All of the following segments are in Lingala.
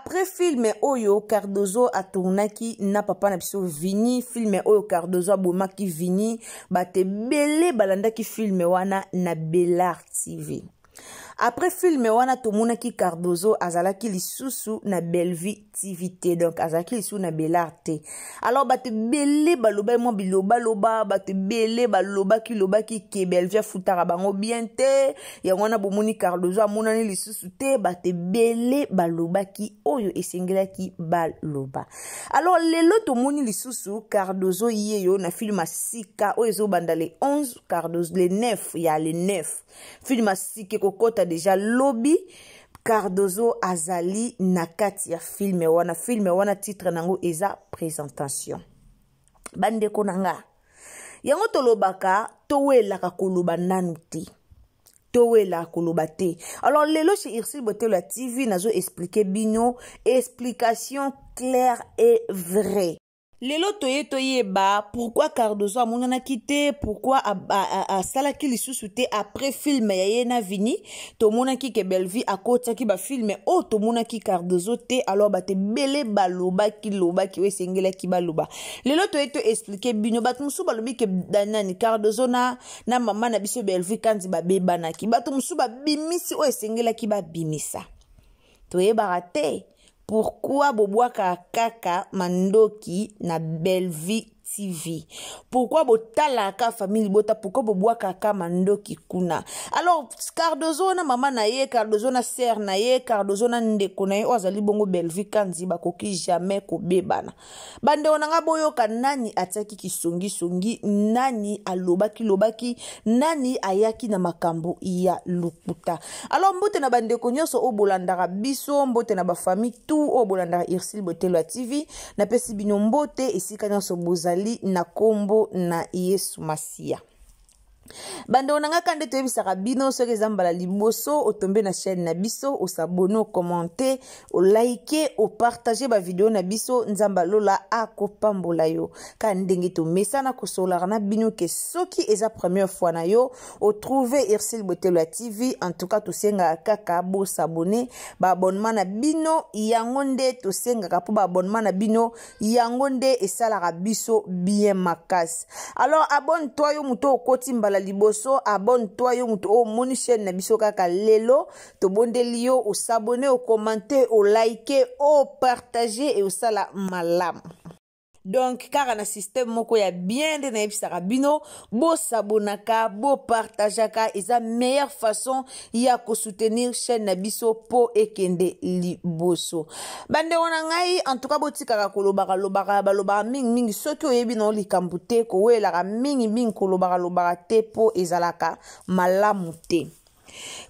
Après film oyo Cardozo atournaki na papa na biso Vini, film oyo Cardozo abomaki Vini, bato ebele balandaki film wana na Bellar TV. Après film wana tomonaki Cardozo azalaki lisusu na Bellevue TV te, donc azalaki lisusu na Bellar te. Alors bato ebele balobaki mwa bilobaloba, bato ebele balobaki lobaki ke Bellevue afutaka bango bien te, yango wana bomoni Cardozo amonani lisusu te. Bato ebele balobaki oyo esengelaki baloba. Alors lelo tomoni lisusu Cardozo yeyo na film ya sika oyo ezobanda le 11, Cardozo le 9 ya le 9, film ya sika ekokɔta deja lobi. Cardozo azali na kati ya film wana. Film wana titre nango eza Présentation. Bandeko na nga, yango tolobaka, towelaka koloba nanu te, towela koloba te. Alors lelo chez Ursule Botelo ya TV nazo expliquer bino explication claire et vraie. Lelo toye toyeba pourquoi Cardozo amonanaki te, pourquoi asalaki lisusu te après film ya ye na Vini. Tomonaki ke Bellevue akotiaki bafilm oyo, tomonaki Cardozo te. Alors bato ebele balobaki lobaki oyo esengelaki baloba. Lelo toye to expliquer bino. Bato mosusu balobi ke nani, Cardozo na mama na biso Bellevue Kandi babebanaki. Bato mosusu babimisi oyo esengelaki babimisa. Toyebaka te pourquoi bobwakaka kaka mandoki na Bellevue TV, pourquoi botalaka famille libota, pourquoi bobwakaka mandoki kuna. Alors Cardozo na mama na ye, Cardozo na sœur na ye, Cardozo na ndeko na ye oyo azali bongo Bellevue Kanzi bakoki jamais kobebana. Bandeko na nga, boyoka nani atiaki kisongisongi, nani alobaki lobaki, nani ayaki na makambo ya lokuta. Alors mbote na bandeko nyonso oyo bolandaka biso, mbote na bafamille tout oyo bolandaka Ursule Botelo ya TV. Napesi bino mbote esika nyonso bozali na nkombo na Yesu Masiya. Bandeko na nga, ka nde toyebisaka bino, soki eza mbala liboso otombe na chaîne na biso, os'abonner, ocommenter, oliker, opartager bavideo na biso, Nzambe alola akopambola yo. Ka ndenge tomesana kosolaka na bino ke soki eza première fois na yo otrouver Ursule Botelo ya TV, en tout cas tosengaka kaka bos'abonner. Baabonnement na bino yango nde tosengaka, mpo baabonnement na bino yango nde esalaka biso bien makasi. Alors abonne toi, yo moto okoti mbala liboso, abonne toi, yo moto oyo omoni chaîne na biso kaka lelo, tobondeli yo os'abonner, ocommenter, oliker, opartager e osala malamu. Donc kaka na système moko ya bien nde nayebisaka bino, bosabonaka, bopartageaka, eza meilleure façon ya kosoutenir chaîne na biso mpo ekende liboso. Bandeko na ngai, en tout cas botikaka kolobaka lobaka, balobaka mingimingi. Soki oyebi na likambo te, kowelaka mingimingi, kolobaka lobaka te, mpo ezalaka malamu te.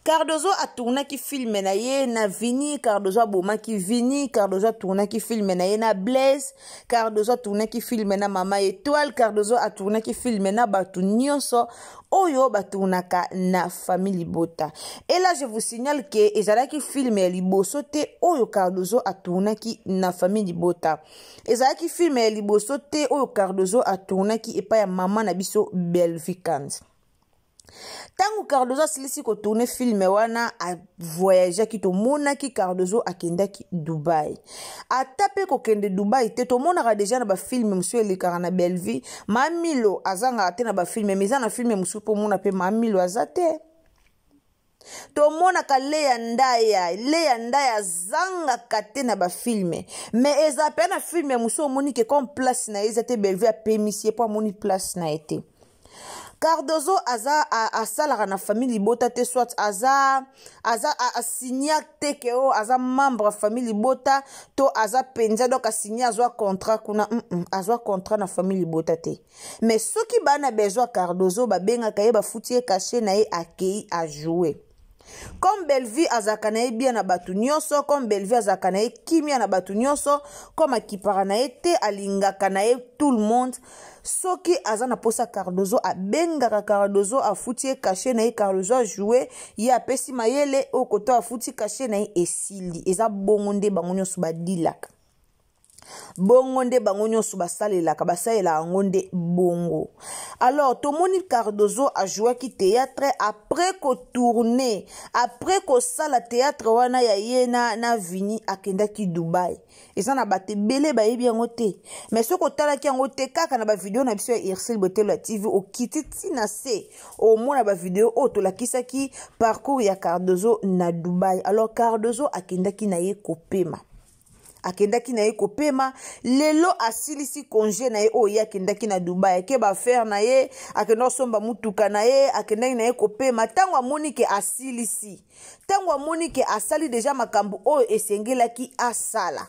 Cardozo atournaki film na ye na Vini, Cardozo abomaki Vini. Cardozo atournaki film na ye na Blaise, Cardozo atournaki film na Mama Étoile, Cardozo atournaki film na bato nyonso oyo batournaka na famille libota. Et là je vous signale ke ezalaki film ya liboso te oyo Cardozo atournaki na famille libota, ezalaki film ya liboso te oyo Cardozo atournaki epai ya mama na biso Bellevue Kandi. Ntango Cardozo asilisi kotourner film wana, avoyageaki. Tomonaki Cardozo akendaki Dubai. Ata mpe kokende Dubai te, tomonaka deja na bafilm mosusu elekaka na Bellevue, Mamilo azangaka te na bafilm. Mais eza na film mosusu mpo omona mpe Mamilo aza te. Tomonaka Leya Ndaya, Leya Ndaya azangaka te na bafilm, mais eza mpe na film mosusu omoni ke comme place na ye eza te, Bellevue apemisi ye mpo amoni place na ye te. Cardozo aza asalaka na famille libota te, soit aza asinya te ke oyo aza membre ya famille libota to aza mpenza, donc asinya, azwa contrat kuna, azwa contrat na famille libota te. Mais soki bana besoin Cardozo, babengaka ye, bafuti ye cachet na ye, akei ajouer. Comme Bellevue azalaka na ye bien na bato nyonso, comme Bellevue azalaka na ye kimia na bato nyonso, comme akipaka na ye te, alingaka na ye tout le monde, soki aza na mposa Cardozo, abengaka Cardozo, afuti ye cachet na ye, Cardozo ajoue, ye apesi mayele oyo koto, afuti cachet na ye, esili. Eza bongo nde bango nyonso badilaka. Bongo nde bango nyonso basalelaka, basalelaka yango nde bongo. Alors tomoni Cardozo ajouaki théâtre après kotourne, après kosala théâtre wana ya ye na Vini, akendaki Dubai. Eza na bato ebele bayebi yango te, mais soki otalaki yango te kaka na bavideo na biso ya Ursule Botelo ya TV, okiti ntina se omona bavideo oyo tolakisaki parcours ya Cardozo na Dubai. Alors Cardozo akendaki na ye kopema, akendaki na ye kopema. Lelo asilisi congé na ye oyo ye akendaki na Dubai, ake baaffaire na ye, akenda kosomba mutuka na ye, akendaki na ye kopema. Ntango amoni ke asilisi, ntango amoni ke asali deja makambo oyo esengelaki asala,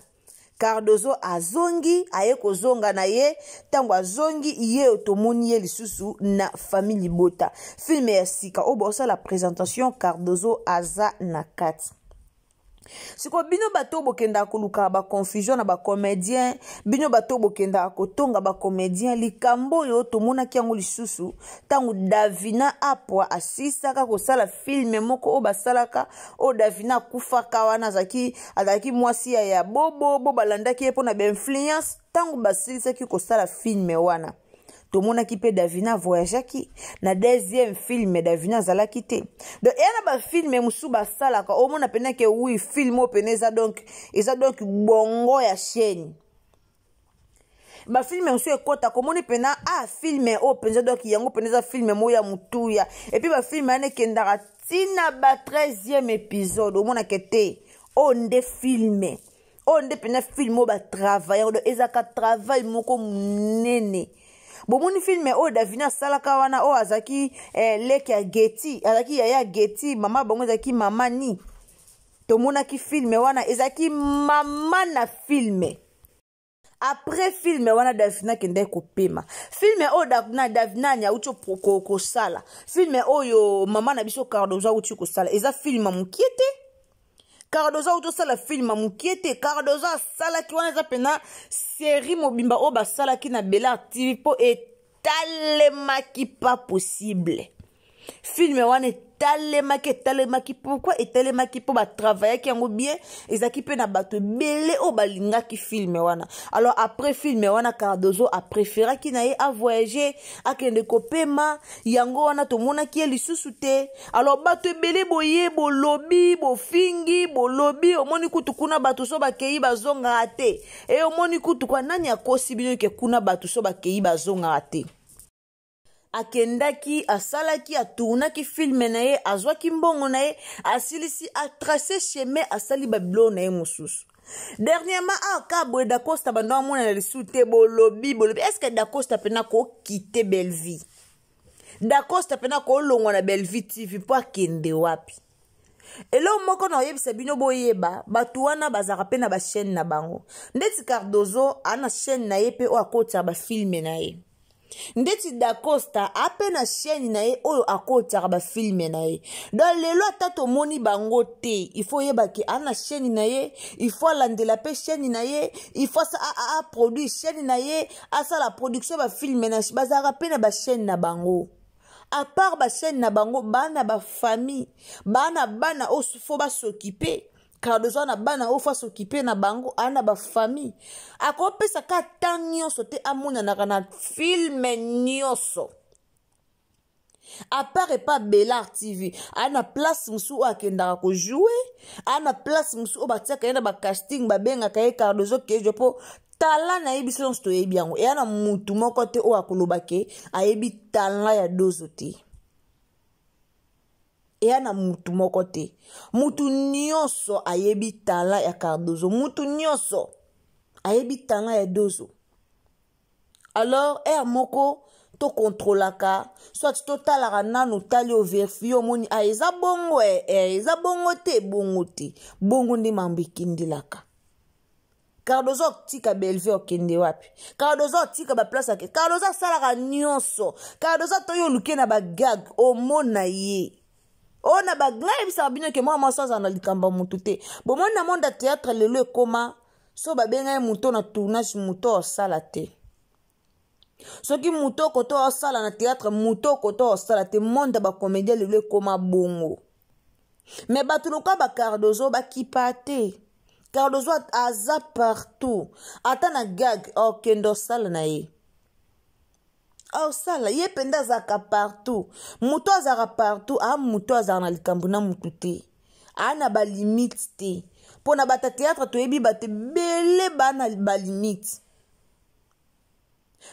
Cardozo azongi, aye kozonga na ye. Ntango azongi ye, tomoni ye lisusu na Famille Libota, filme ya sika oyo baosala présentation, Cardozo aza na kati. Sikoyo bino bato oyo bokendaka kolukaka baconfusion na bacomédien, bino bato oyo bokendaka kotonga bacomédien, likambo oyo tomonaki yango lisusu ntango Davina Apwa asisaka kosala filme moko oyo basalaka, oyo Davina akufaka wana, azalaki mwasi ya Bobo, bo balandaki ye mpona bainfluence. Ntango basilisaki kosala filme wana, tomonaki mpe Davina voyageaki na deuxième film, Davina azalaki te. Donc eya na bafilme mosusu basalaka, omona pene ke oui, film oyo pene eza donc, eza donc bongo ya chaîne. Bafilme mosusu ekɔta, komoni mpena a filme oyo mpenza, donc yango mpena eza filme moko ya motuya. Et puis bafilme wana ekendaka ntina ba 13e épisode, omonake te oyo nde filme, oyo nde mpena filme oyo batravaille. Donc ezalaka travail moko monene. Bomoni filme oyo Davina asalaka wana, oyo azalaki leki ya Geti, azalaki yaya ya Geti, mama bango ezalaki mama ni. Tomonaki filme wana ezalaki mama na filme. Après filme wana, Davina akendaki kopema. Filme oyo Davina ani auti kosala, filme oyo mama na biso Cardozo auti kosala, eza filme mokie te. Cardozo auti osala filme mokie te. Cardozo asalaki wana, eza mpena série mobimba oyo basalaki na Belar TV, mpo etalemaki pas possible. Filme wana etalemaki, etalemaki. Pourquoi etalemaki? Mpo batravaillaki yango bien, ezalaki mpe na bato ebele oyo balingaki filme wana. Alors après filme wana, Cardozo apréféraki na ye avoyage, akende kopema. Yango wana tomonaki ye lisusu te. Alors bato ebele boye bolobi, bofingi, bolobi, omoni kutu kuna bato so bakei bazongaka te. E omoni kutu kwa nani akosi bino ke kuna bato so bakei bazongaka te? Akendaki, asalaki, atournaki filme na ye, azwaki mbongo na ye, asilisi, atrace chemin, asali babiloko na ye mosusu. Dernièrement aka boye, Dacosta bando amonana lisusu te. Bolobi, bolobi, est-ce Dacosta mpena kokite Bellevie? Dacosta mpena kolongwa na Bellevie TV mpo akende wapi? Eloko moko na oyebisa bino, boyeba bato wana bazalaka mpe na bachaîne na bango. Ndeti Cardozo aa na chaîne na ye mpe oyo akotisaka bafilme na ye, ndeti Dacosta ape na chaîne na ye oyo akotiaka bafilme na ye. Donc lelo ata tomoni bango te, il faut oyeba ke aa na chaîne na ye, il faut alandela mpe chaîne na ye, il faut aproduire chaîne na ye, asala production bafilme na. Bazalaka mpe na bachaîne na bango. À part bachaîne na bango, bana bafamille, bana, bana oyo faut bas'occuper. Cardozo na bana oyo faut as'occuper na bango, aa na bafamille, akopesa ka temps nyonso te amonanaka na filme nyonso. À part epa Belar TV, aa na place mosusu oyo akendaka kojouer, aa na place mosusu oyo batiaka ye na bacasting, babengaka ye Cardozo kejo, mpo tala na ye. Biso nyonso toyebi yango, eya na mutu moko te oyo akoloba ke ayebi tala ya Dozo te. Eya na mutu moko te, mutu nyonso ayebi tala ya Cardozo, mutu nyonso ayebi tala ya Dozo. Alors heure moko tokontrolaka, soit totalaka nanu, tali, overifie, omoni a eza bongo, eza bongo te, bongo te, bongo nde mambo ekendelaka. Cardozo atika Bellevue, okende wapi? Cardozo atika baplace ake. Cardozo asalaka nyonso. Cardozo atoyi oluke na bagag, omona ye oyo na bagai. Yebisaka bino ke mwana mwasi azala na likambo ya motu te. Bomoni na monde ya théâtre lelo ekoma so babenga ye moto na tournage, moto osala te. Soki moto okoto osala na théâtre, moto okoto osala te. Monde ya bacomédien lelo ekoma bongo. Me bato lokola bacardozo bakipa te. Cardozo aza partout, ata na gag okende osala na ye, osala ye mpenza, azalaka partout. Moto azalaka partout, a moto azalaka na likambo na motu te, aa na balimite te. Mpo na bato ya théâtre, toyebi bato ebele baa na balimite,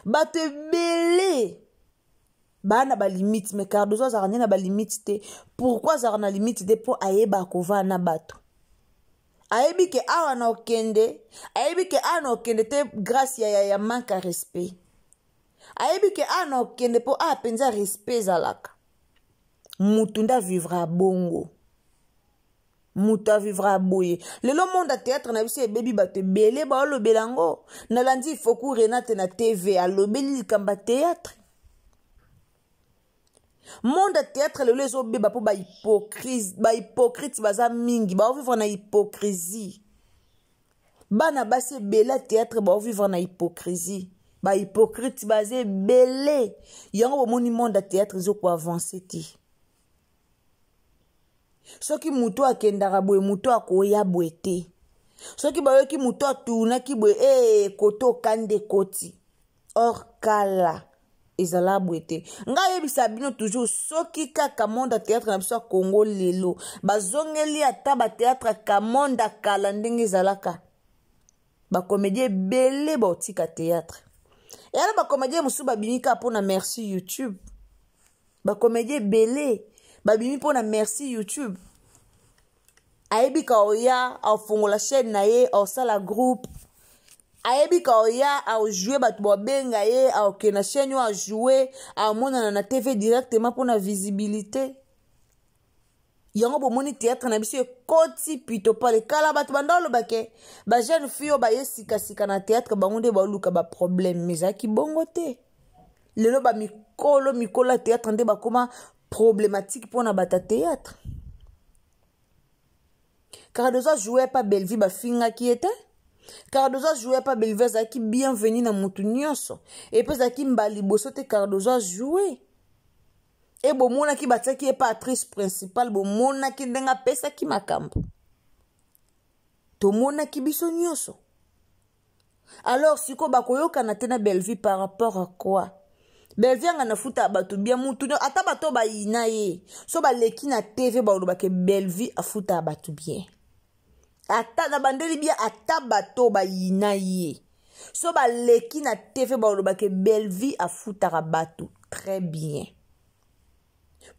bato ebele baa na balimite, mais Cardozo azalaka nde na balimite te. Pourquoi azalaka na limite te? Mpo ayeba kovaa na bato, ayebi ke awa na okende, ayebi ke awa na okende te grâce ya manque ya respect, ayebi ke awa na okende mpo awa mpenza respect ezalaka. Mutu nde avivre bongo, moto avivre boye. Lelo monde ya théâtre na biso ebebi, bato ebele baolobela yango. Nalandi Ifoku Renate na TV, alobeli likambo ya théâtre. Monde ya théâtre lelo ezobeba mpo bahypocrite baza mingi, baovivre na hypocrisie. Bana basi ebele ya théâtre baovivre na hypocrisie, bahypocrite baza ebele. Yango bomoni monde ya théâtre ezokoavance te. Soki moto akendaka boye, moto akoya boye te. Soki bayoki moto atunaki boye, ee koto okanda ekoti. Or kala ezala boye te. Ngai ayebisa bino toujours, soki kaka monde ya théâtre na biso ya Congo lelo bazongeli ata batéâtre ka monde ya kala ndenge ezalaka, bacomédien ebele baotika théâtre. Eyala bacomédien mosusu babimi kaka mpona merci YouTube. Bacomédien ebele babimi mpona merci YouTube. Ayebi ka oya afongola chaîne na ye, aosala groupe, ayebi ka oya ajoue, bato babenga ye, aokende na chaîne oyo ajoue, amonana na TV directement mpona visibilité. Yango bomoni théâtre na biso ekoti pito pale. Kala bato banda olobake bajeune fille oyo baye sikasika na théâtre, bango nde baoluka baproblème, mais ezalaki bongo te. Lelo bamikolo mikolo ya théâtre nde bakóma problématique mpona bato ya théâtre. Cardozo ajoue pa Bellevue, bafingaki ye te. Cardozo ajoue pa Bellevue, azalaki bienvenu na motu nyonso, epe ezalaki mbala liboso te Cardozo ajoue. E bomonaki batiaki ye pa actrice principale, bomonaki ndenge apesaki makambo, tomonaki biso nyonso. Alors sikoyo bakoyokana te na Bellevue par rapport à quoi? Bellevue anga na futa bato bien, mutu ata bato bayina ye, so baleki na TV balobaka Bellevue afuta bato bien. Ata na bandeli bien, ata bato bayina ye, so baleki na TV balobaka Bellevue afutaka bato très bien.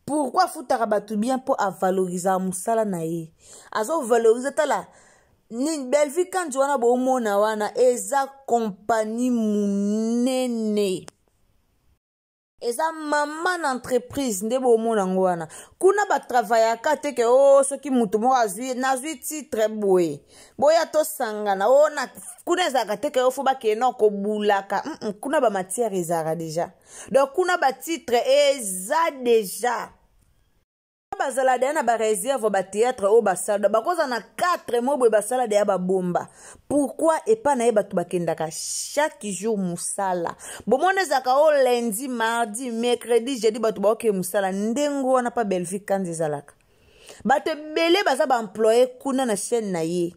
Pourquoi afutaka bato bien? Mpo avalorisaka mosala na ye, azovalorize. Tala nini Bellevue Kanzi wana bomona wana, eza kompani monene, eza mama na entreprise nde bomona yango wana. Kuna batravayaka te ke o oh, soki moto moko azwi, nazwi titre boye, boya tosangana o oh, na kuna ezalaka te ke o oh, fo bakende na kobulaka. Kuna bamatière ezalaka déjà, donc kuna batitre eza déjà, bazala deya na bareserve batéâtre oyo basala, bakozala na 4 mois boye, basala deya babomba. Pourquoi epa na ye bato bakendaka chaque jour mosala? Bomona ezalaka o lundi, mardi, mercredi, jeudi, bato baokee mosala ndenge wana. Mpa Bellevue Kanza ezalaka bato ebele baza baemploye kuna na chaîne na ye.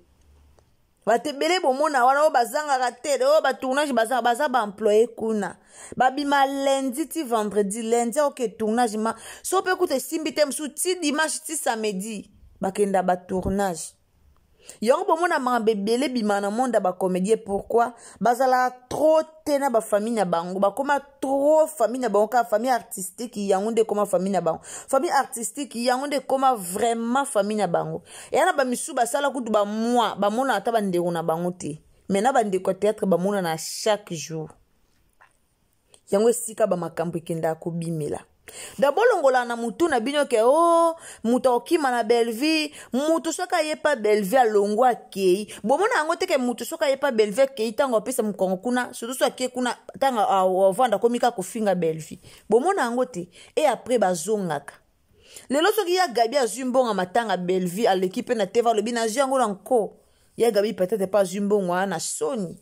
Bato ebele bomona wana oyo bazangaka te, oyo batournage, baza baemploye kuna. Babima lundi ti vendredi, lundi aoke tournage, ma so mpe kuta esimbi te, mosusu ti dimanche ti samedi bakenda batournage. Yango bomona makambo ebele ebima na monde ya bacomédien. Pourquoi bazalaka trop te na bafamille na bango? Bakóma trop famille na bango, kaka famille artistique yango nde ekóma famille na bango, famille artistique yango nde ekóma vraiment famille na bango. Eya na bamisusu basala kutu bamoi bamona ata bandeko na bango te, mais na bandeko ya théâtre bamonana chaque jour. Yango esika bamakambo ekendaka kobimela. Da bolongola na mutu na bino ke o oh, moto akokima na Bellevue. Moto soki aye pa Bellevue, alongwa akei, bomona yango te ke moto soki aye pa Bellevue akei, ntango apesa mokongo kuna, surtout so akei kuna, ntango avanda akomi kaka kofinga Bellevue, bomona yango te. E après bazongaka. Lelo soki ya Gabi azwi mbongo matanga Bellevue, aleki mpe na teva, alobi nazwi yango na nko. Ya Gabi peut-être mpe azwi mbongo wana na soni,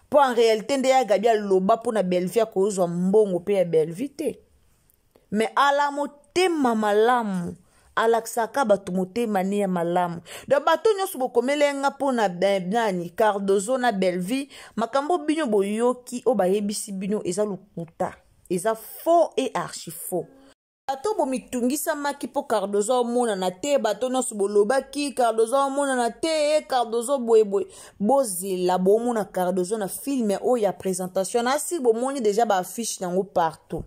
mpo en réalité nde ya Gabi aloba mpo na Bellevue, akozwa mbongo mpe ya Bellevue te, mais ala motema malamu. Alakisaka bato motema ne ya malamu. Donc bato nyonso bokomela nga mpo na nani, Cardozo na Bellevue, makambo bino boyoki oyo bayebisi bino eza lokuta, eza faux et archi faux. Bato bomitungisamaki mpo Cardozo amonana te, bato nyonso bolobaki Cardozo amonana te, Cardozo boyeboye. Bozela bomona Cardozo na filme oyo ya présentation na si bomoni deja baaffiche nango partout.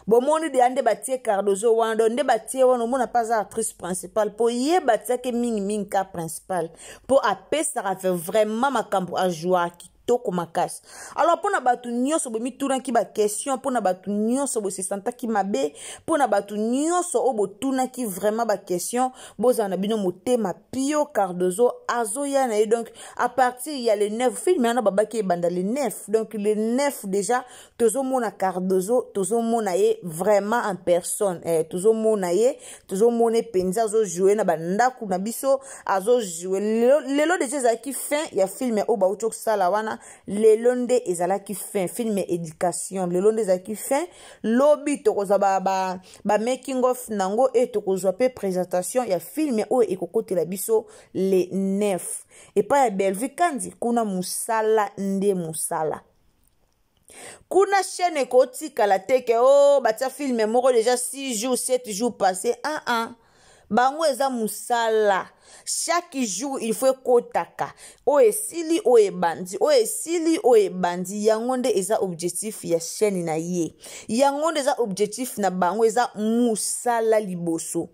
Bomoni deja nde batie Cardozo wana, donc nde batie wana omona mpe aza actrice principale, mpo ye batiaki mingimingi ka principale, mpo apesaka vraiment makambo ajouaki kitoko makasi. Alors mpona bato nyonso bomitunaki baquestion, mpona bato nyonso bosesantaki mabe, mpona bato nyonso oyo botunaki vraiment baquestion, bozala na bino motema pio. Cardozo azoya na ye, donc à partir ya le 9, film wana babaki ebanda le 9, donc le 9 déjà tozomona Cardozo, tozomona ye vraiment en personne, tozomona ye, tozomona mpenza azojoue na bandako na biso, azojoue lelo, lelo deja ezalaki fin ya film oyo bauti kosala wana. Lelo nde ezalaki fin film éducation, lelo nde ezalaki fin. Lobi tokozwa ba, ba, ba making of nango e tokozwa mpe présentation ya film oyo ekokotela biso le 9. Epai ya Bellevue Kandi kuna, mosala nde mosala kuna, chaîne ekotikala te ke o oh, batia film moko déjà 6 jours, 7 jours passé. Ah ah, bango eza mosala, chaque jour il faut ekotaka oyo esili, oyo ebandi, oyo esili, oyo ebandi. Yango nde eza objectif ya chaîne na ye, yango nde eza objectif na bango, eza mosala liboso.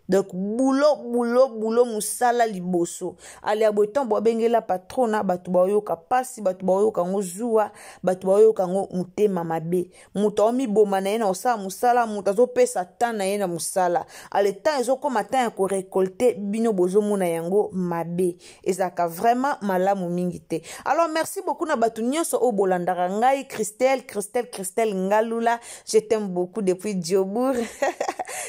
Donc boulot, boulot, boulot, mosala liboso. Ale ya boye, ntango babengela patrona, bato baoyoka mpasi, bato baoyoka yango zuwa, bato baoyoka yango motema mabe. Moto aomiboma na ye na kosala mosala, moto azopesa temps na ye na mosala, ale temps ezokóma temps ya korécolter, bino bozomona yango mabe. Ezalaka vraiment malamu mingi te. Alors merci beaucoup na bato nyonso oyo bolandaka ngai. Christelle, Christelle, Christelle Ngalula, je t'aime beaucoup depuis Diobour.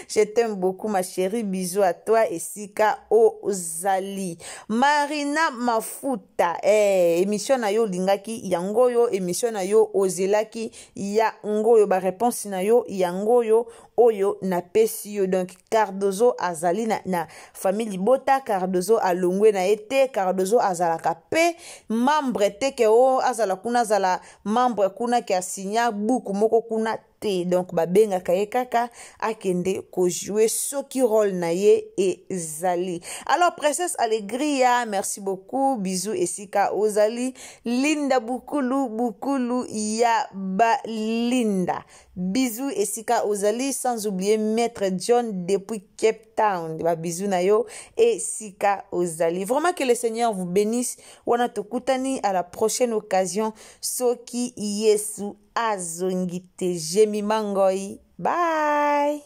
Je t'aime beaucoup, ma chérie, bisous à toi esika ozali. Marina Mafuta, émission na yo olingaki yango oyo, émission na yo ozelaki yango oyo, baréponse na yo yango oyo, oyo napesi yo. Donc Cardozo azali na famille libota, Cardozo alongwe na ye te. Cardozo azalaka mpe membre te ke o azala kuna, azala membre kuna ke asinya buku moko kuna te. Donc babengaka ye kaka akende kojouer soki rôle na ye ezali. Alors Princesse Allegria, merci beaucoup, bisous esika ozali. Linda Bukulu, Bukulu ya Balinda, bisous esika ozali. Sans oublier Maître John depuis Cape Town, babisous na yo esika ozali. Vraiment, que le Seigneur vous bénisse. Wana tokutani à la prochaine occasion soki Yesu azongi te. Jemima Ngoi, bye.